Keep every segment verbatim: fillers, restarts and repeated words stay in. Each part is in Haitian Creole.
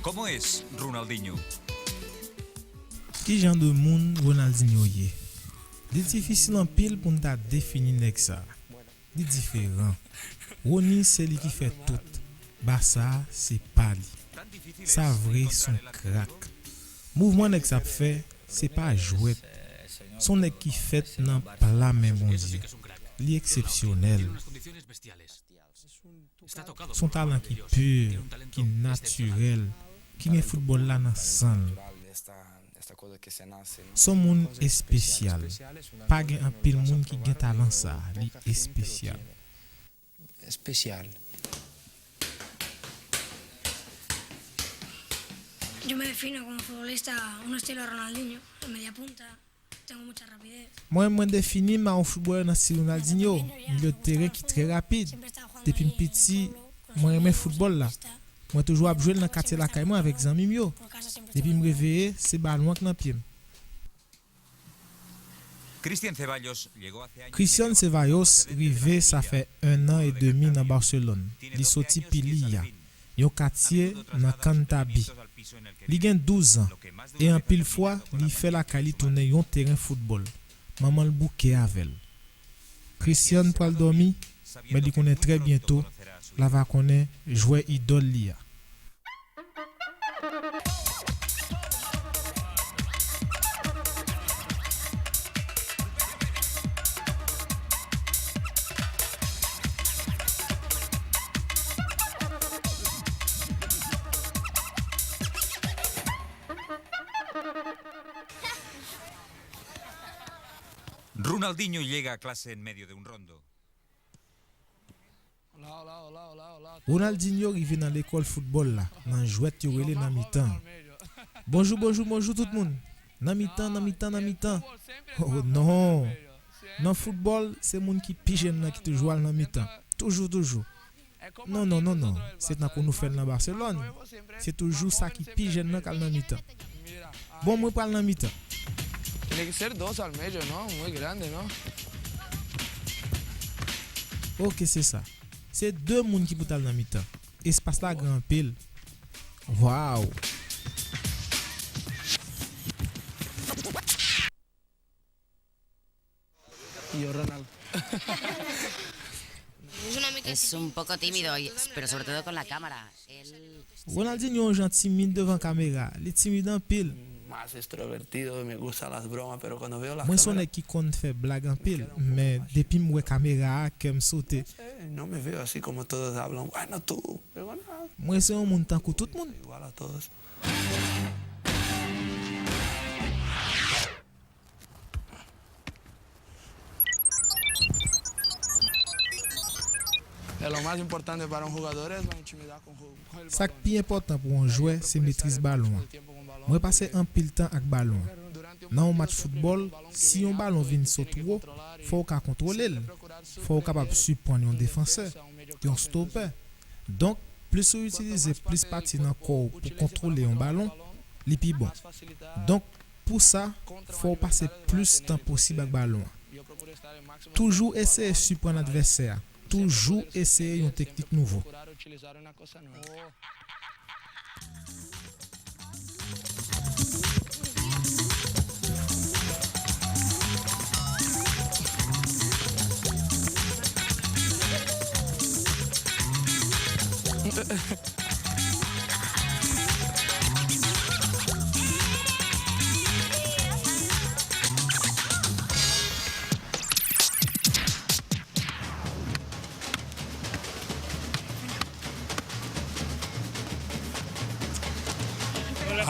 ¿Cómo es Ronaldinho? Ki jan de moun Ronaldinho ye? Li difisil anpil pou n ta defini nèg sa. Li diferan. Rony se li ki fè tout. Basa se pa li. Sa vre s on krak. Mouvman nèg sa ap fè, se pa jwèt. S on nèg ki fèt nan pla men Bondye. Li eksepsyonèl. S on talan ki pi, ki natirèl, ki gen foutbòl la nan san l. S on moun espesyal. Pa gen anpil moun ki gen talan sa. Li espesyal. Especial. Yo me defino como futbolista, un estilo Ronaldinho, de media punta, tengo mucha rapidez. Mwen, mwen defini m a yon foutbolè nan stil Ronaldinho, milye de teren ki trè rapid. Depi m piti, mwen renmen foutbòl la. Mwen toujou ap jwe l nan katye lakay mwen avèk zanmi m yo. Depi m reveye, se balon an k nan pye m. Christian Ceballos rive sa fè en an edemi nan Barcelone. Li soti Pili a, yon katye nan Cantabi. Li gen douz an, e anpil fwa, li fè lakay li tounen yon teren foutbòl. Manman l bouke avè l. Christian pral dòmi, men li konnen trè byento, l a va konnen jwè idòl li a. Ronaldinho llega a clase en medio de un rondo. Ronaldinho rive nan lekòl foutbòl la, nan jwèt yo rele nan mitan. Bonjou, bonjou, bonjou tout moun. Nan mitan, nan mitan, nan mitan. Oh non! Nan foutbòl, se moun ki pi jèn nan ki toujou al nan mitan. Toujou, toujou. Non, non, non, non. Se tankou nou fè l nan Barcelone. Se toujou sa ki pi jèn nan k al nan mitan. Bon, mwen pral nan mitan. Tiene que ser dos al medio, ¿no? Muy grande, ¿no? Ok, se sa. Se de moun ki pou t al nan mitan. Espas la gran anpil. Waw! Yo, Ronald. Es un poco tímido, y- pero sobre todo con la cámara. Él Ronaldinho yon jan timid devan kamera. Li timid anpil. Más extrovertido, me gustan las bromas, pero cuando veo la Mwen se yon nèg ki konn fè blag anpil, men depi m wè kamera a, kè m sote. No me veo así como todos hablan, bueno, tú, pero bueno, Mwen se yon moun tankou tout moun. Igual a todos. Lo más importante para un jugador es la intimidad con ju- con el Sa k balón. pi enpòtan pou yon jwè se metriz balon an. Mwen pase anpil tan ak balon an. Nan yon match foutbòl, si yon balon vin sot wo, fò w ka kontwole l. Fò w kapab siprann yon defansè, yon stopè. Donk, plis ou itilize plis pati nan kò w pou kontwole yon balon, li pi bon. Donk, pou sa, fò w pase plis tan posib ak balon an. Toujou eseye siprann advèsè a. Toujou eseye yon teknik nouvo.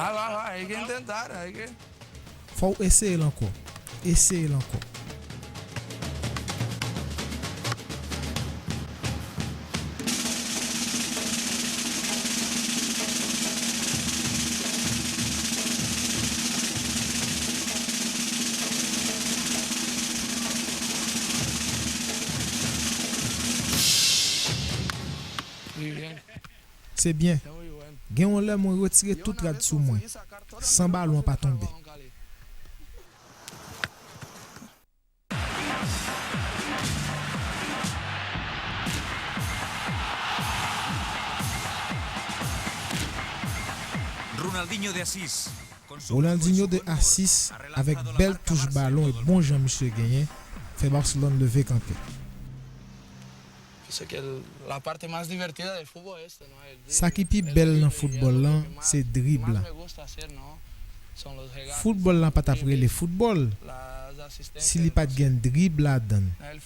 Ah, va, va, hay que intentar, hay que. Fò w eseye l ankò. Eseye l ankò. Se byen. Gen yon lè mwen retire tout rad sou mwen, san balon an pa tonbe. Ronaldinho de Assis, avèk bèl touch balon e bon jan misye genyen, fè Barcelone leve kanpe. Sa ki pi bèl nan foutbòl lan, se drib la. Foutbòl la pa t ap rele foutbòl si li pa t gen drib ladan l.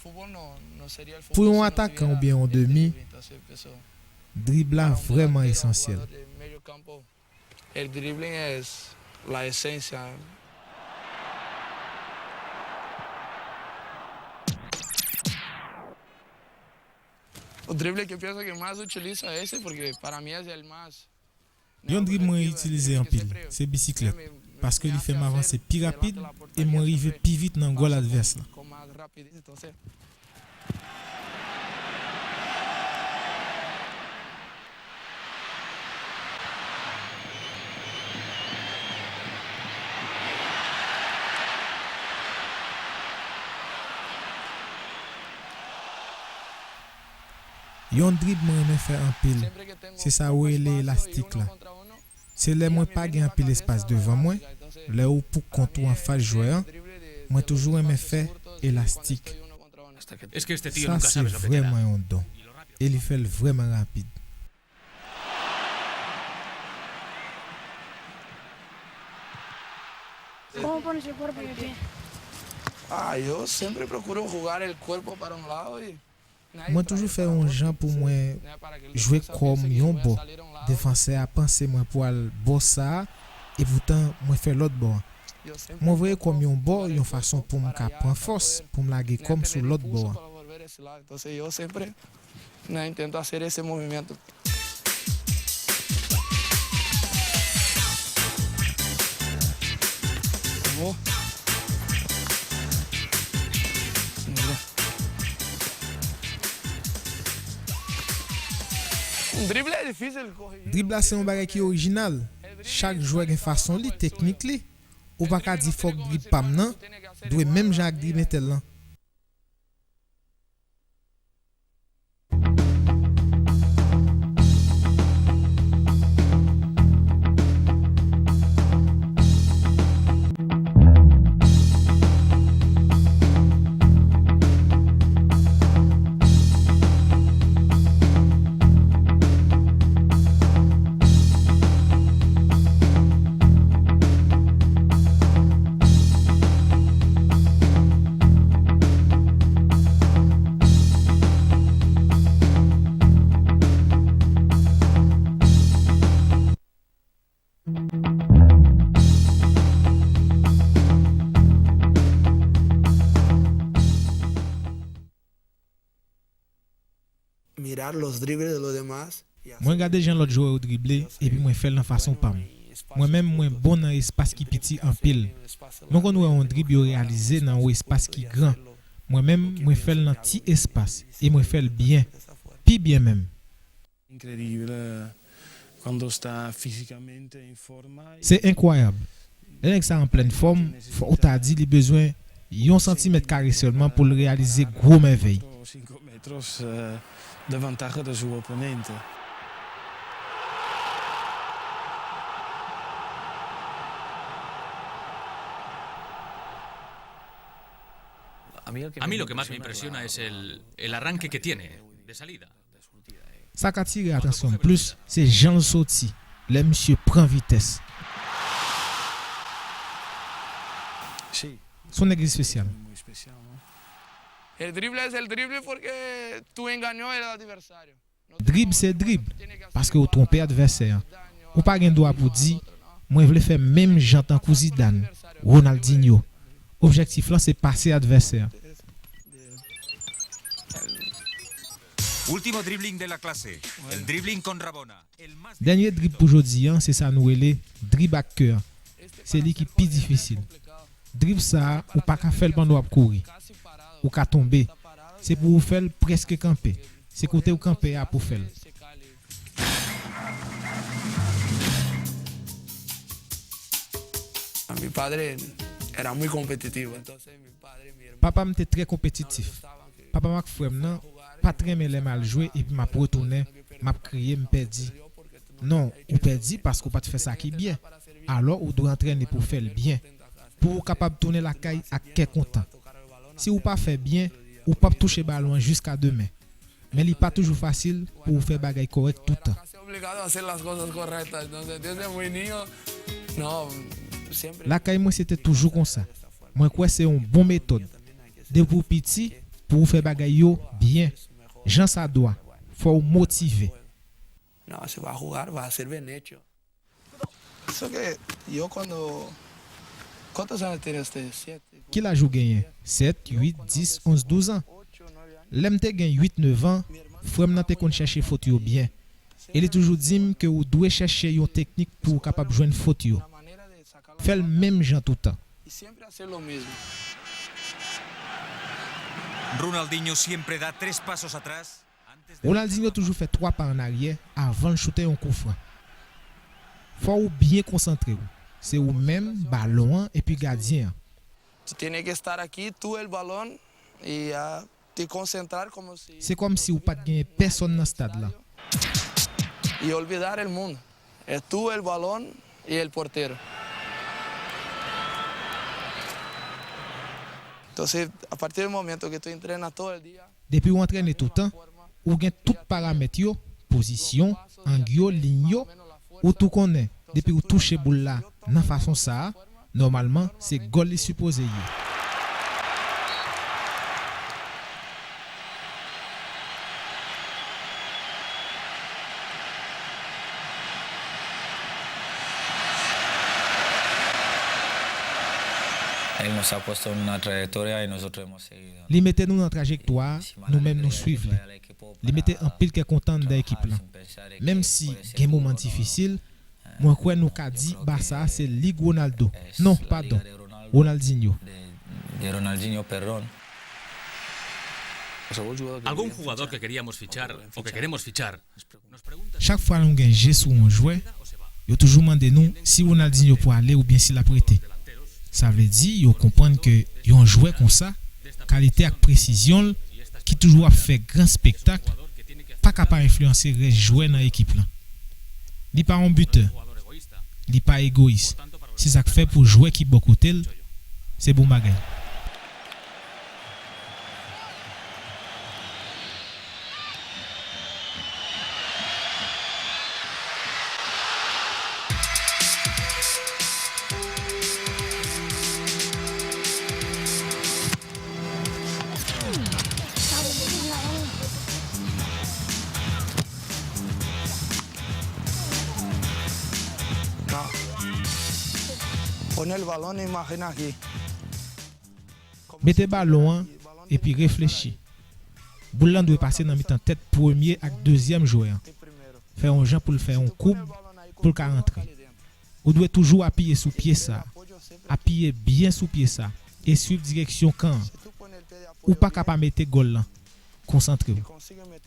Pou yon atakan oubyen yon demi, drib la vrèman esansyèl. El dribbling es la esencia. El drible que pienso que más utilizo es ese porque para mí es el más. Yon drib mwen itilize anpil, se bisiklèt, paske li fè m avanse pi rapid e mwen rive pi vit nan gòl advès la. Yon drib mwen renmen fè anpil, se sa yo rele elastik la. Se lè mwen pa gen anpil espas devan mwen, lè ou pou kont ou anfas jwè an, mwen toujou renmen fè elastik. Sa se vrèman yon don, e li fè l vrèman rapid. ¿Cómo pones el cuerpo de pie? Ah, yo siempre procuro jugar el cuerpo para un lado y Mwen toujou fè yon jan pou mwen jwe kò m yon bò. Defansè a panse mwen pral bò sa a, epoutan mwen fè lòt bò a. Mwen voye kò m yon bò yon fason pou m ka pran fòs pou m lage kò m sou lòt bò a. Drib la se yon bagay ki orijinal. Chak jwè gen fason li, teknik li. Ou pa ka di fòk drib pa m nan dwe menm jan ak drib entèl lan. Mwen gade jan lòt jwè yo drible, epi mwen fè l nan fason pa m. Mwen menm, mwen bon nan espas ki piti anpil. Mwen konn wè yon drib yo reyalize nan yon espas ki gran. Mwen menm, mwen fè l nan ti espas, e mwen fè l byen. Pi byen menm. Se enkwayab. Lè nèg sa an plèn fòm, fò w ta di li bezwen yon santimèt kare sèlman pou l reyalize gwo mèvèy. A mí lo que más me impresiona es el, el arranque que tiene de salida. Sa k atire atansyon m plis, se jan l soti lè misye pran vitès. Se yon nèg espesyal. El drible es el drible porque tú engañó al adversario. Drib se drib, paske w twonpe advèsè an. Ou pa gen dwa pou di, mwen vle fè menm jan tankou Zidane, Ronaldinho. Objektif lan se pase advèsè an. Último dribbling de la clase, el dribbling con Rabona. Dènye drib pou jodi an, se sa nou rele drib ak kè an. Se li ki pi difisil. Drib sa a, ou pa ka fè l pandan w ap kouri. Ou ka tonbe. Se pou ou fè l prèske kanpe. Se kote w kanpe a pou fè l. Mi padre era muy competitivo, entonces mi padre, mi hermano, Papa m te trè konpetitif. Papa m ak frè m nan pa t renmen lè m al jwe epi m ap retounen, m ap kriye m pèdi. Non, ou pèdi paske w pa t fè sa ki byen. Alò, ou dwe antrene pou w fè l byen, pou w kapab tounen lakay ak kè kontan. Si w pa fè byen, ou p ap touche balon an jiska demen. Men li pa toujou fasil pou w fè bagay kòrèk toutan. Lakay mwen se te toujou konsa. Mwen kwè se yon bon metòd. Depi w piti, pou w fè bagay yo byen, jan sa dwa, fò w motive. No, si va a jugar, va a ser bien hecho. Eso que yo cuando, ¿cuántos años tiene usted? Siete. Ki laj ou genyen? Sèt, uit, dis, onz, douz an. Lè m te gen uit, nèf an, frè m nan te konn chèche fot yo byen. E li toujou di m ke ou dwe chèche yon teknik pou w kapab jwenn fot yo. Fè l menm jan toutan. Ronaldinho siempre da tres pasos atrás. Ronaldinho toujou fè twa pa annaryè avan l choute yon koufran. Fò ou byen konsantre w. Se ou menm, balon an epi gadyen an. Tú tienes que estar aquí, tú el balón, y, ah, te concentrar como si... Se kòmsi ou pa t genyen pèsonn nan stad la. Y olvidar el mundo. Es tú el balón y el portero. Entonces, a partir del momento que tú entrenas todo el día, Depi w antrene toutan, ou gen tout paramèt yo, pozisyon, ang yo, liy yo, ou tou konnen, depi w touche boul la nan fason sa a, nòmalman, se gòl li sipoze ye. Él nos ha puesto en una trayectoria y nosotros hemos seguido. Li mete nou nan trajektwa a, nou menm nou swiv li. Li mete anpil kè kontan anndan ekip lan. Menm si gen moman difisil, mwen kwè nou ka di Basa a se Lig Ronaldo. Non, padon, Ronaldinho. De, de Ronaldinho, perdón. Algún jugador que queríamos fichar o que queremos fichar. Chak fwa nou gen je sou yon jwè, yo toujou mande nou si Ronaldinho pwale oubyen si l ap rete. Sa vle di yo konprann ke yon jwè konsa, kalite ak presizyon l, ki toujou ap fè gran spektak, pa ka pa enfliyanse rès jwè nan ekip lan. Li pa yon bitè. Li pa egoyis. Se sa k fè pou jwè ki bò kote l, se bon bagay. No. Pon el balón, imagina aquí. Mete balon an epi reflechi. Boul lan dwe pase nan mitan tèt premye ak dezyèm jwè an. Fè yon jan pou l fè yon koub pou l ka rantre. Ou dwe toujou apiye sou pye sa a. Apiye byen sou pye sa a e swiv direksyon kan an. Ou pa ka pa mete gòl lan. Konsantre w.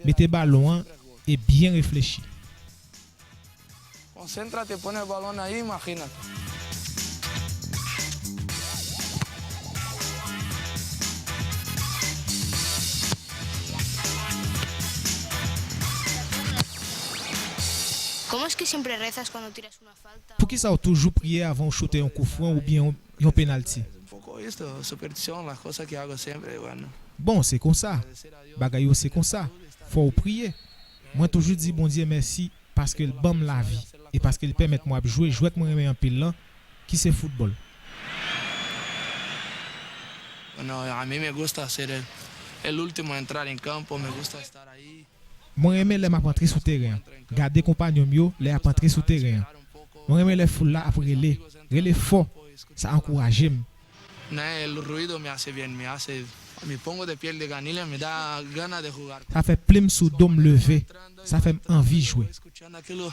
Mete balon an e byen reflechi. Concéntrate, pon el balón ahí, imagínate. ¿Cómo es que siempre rezas cuando tiras una falta? Poukisa w toujou priye avan w choute yon koufran oubyen yon, yon penalti? Un poco esto, superstición, las cosas que hago siempre, bueno. Bon, se konsa. Bagay yo se konsa. Fò w priye. Mwen toujou di Bondye mèsi paske l ban m lavi e paske l pèmèt mwen ap jwe jwèt mwen renmen anpil lan, ki se foutbòl. Bueno, a mí me gusta ser el, el último a entrar en campo, me gusta estar ahí. Mwen renmen lè m ap antre sou teren an, gade konpanyòn m yo lè y ap antre sou teren an. Mwen renmen lè foul la ap rele, rele fò, sa ankouraje m. Nah, el ruido me hace bien, me hace, me pongo de piel de gallina, me da gana de jugar. Sa fè plim sou do m leve, sa fè m anvi jwe. Escuchando aquello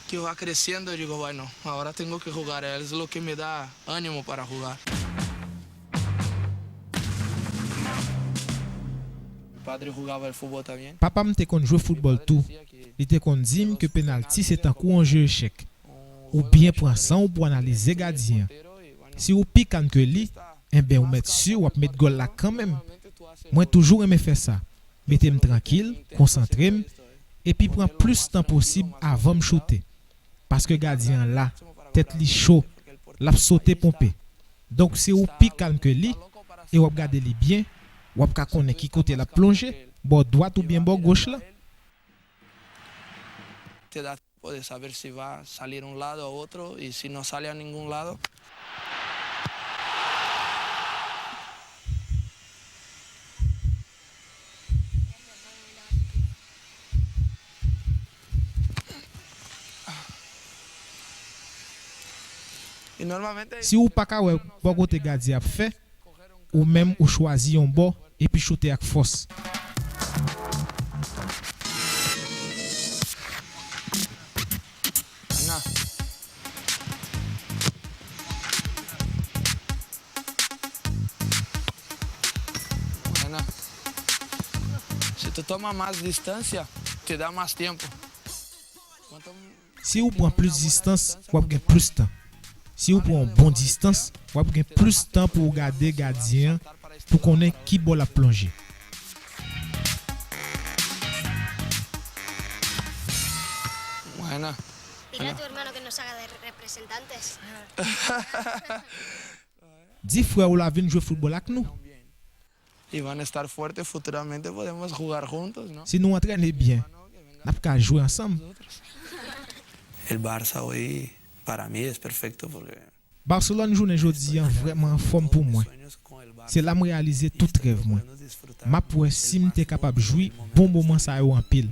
que va creciendo, digo, bueno, ahora tengo que jugar, es lo que me da ánimo para jugar. Mi padre jugaba el fútbol también. Papa m te konn jwe foutbòl tou. Li te konn di m ke penalti se tankou yon je echèk. Ou byen pran san w pou analize gadyen an. Si w pi kann ke li, enben ou mèt si w ap met gòl la kanmenm. Mwen toujou renmen fè sa. Mete m trankil, konsantre m, epi pran plis tan posib avan m choute. Paske gadyen an la, tèt li cho, l ap sote ponpe. Donk, si ou pi kalm ke li, e w ap gade li byen, w ap ka konnen ki kote l ap plonje, bò dwat oubyen bò goch la. Te da tiempo de saber si va a salir a un lado o a otro y si no sale a ningún lado. Si ou pa ka wè bò kote gadyen ap fè, ou menm ou chwazi yon bò epi choute ak fòs. Si tú tomas más distancia, te da más tiempo. Si ou pran plis distans, w ap gen plis tan. Si ou pran yon bon distans, w ap gen plis tan pou w gade gadyen an pou konnen ki bò l ap plonje. Buena. Dile a tu hermano que nos haga de representantes. Di frè w la vin jwe foutbòl ak nou. Y van a estar fuertes futuramente, podemos jugar juntos, ¿no? Si nou antrene byen, n ap ka jwe ansanm. El Barça hoy para mí es perfecto porque Barcelone jounen jodi an vrèman anfòm pou mwen. Se la m reyalize tout rèv mwen. M ap wè si m te kapab jwi bon moman sa yo anpil.